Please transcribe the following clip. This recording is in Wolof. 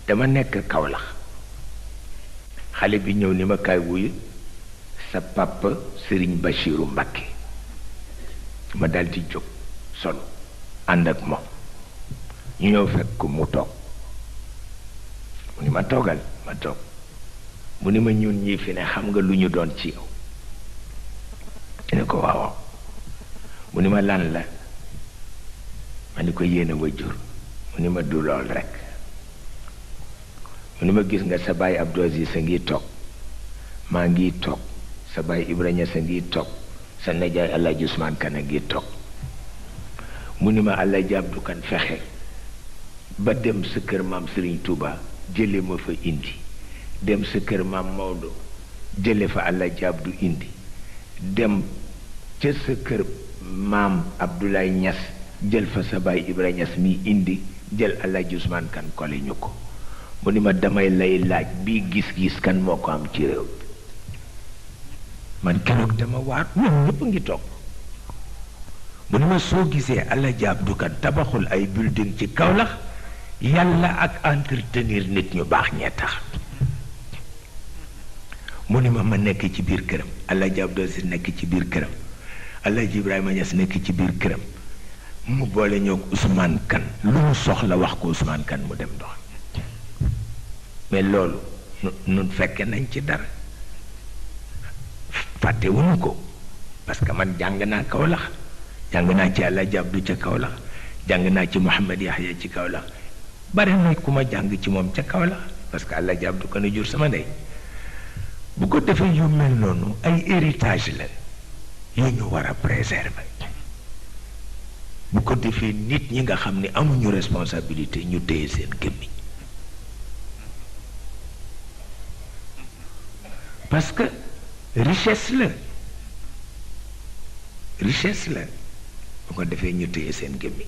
dama nekk Kaolack xale bi ñëw ni ma kaay wuyu sa papa Serigne Bachiru Mbacké ma daldi jóg solo ànd ak moom ñu ñëw fekk ko mu toog mu ni ma toogal ma toog mu ni ma ñun ñii fi ne xam nga lu ñu doon ci yow ne ko waaw mu ni ma lan la ma ni ko yéene wajur mu ni ma du lool rek mu ni ma gis nga sa baay Abdou Aziz sa ngi toog maa ngi toog sa baay Ibrahima sa ngi toog sa nijaay Alaaji Usmaan Kan a ngi toog mu ni ma Alaaji Abdou Kan fexe ba dem sa kër maam Serigne Touba jële ma fa indi dem sa kër maam Maodo jële fa Alaaji Abdou indi dem ca sa kër maam Abdoulaye Niass jël fa sa baay Ibrahima Niass mi indi jël Alaaji Usmaan Kan kole ñu ko mu ni ma damay lay laaj bii gis-gis kan moo ko am ci réew man keroog dama waat ñoom ñëpp ngi toog mu ni ma soo gisee Alaaji Abdou Kan tabaxul ay building ci Kaolack yàlla ak entretenir nit ñu baax ñee tax mu ni ma nekk ci biir këram Alaaji Abdou Aziz nekk ci biir këram Alaaji Ibrahima Niass nekk ci biir këram mu boole ñoo Ousmane Kan lu mu soxla wax ko Ousmane Kan mu dem dox mais loolu nun fekke nañ ci dara fàttewuñu ko parce que man jàng naa Kaolack jàng naa ci Alaaji Abdou ca Kaolack jàng naa ci Mouhamed Yahya ci Kaolack bari na ku ma jàng ci moom ca Kaolack parce que Alaaji Abdou Kan a jur sama ndey bu ko defee yu mel noonu ay héritage la yu ñu war a préserver bu ko defee nit ñi nga xam ni amuñu responsabilité ñu téye seen gémmiñ parce que richesse la bu ko defee ñu téye seen gémmiñ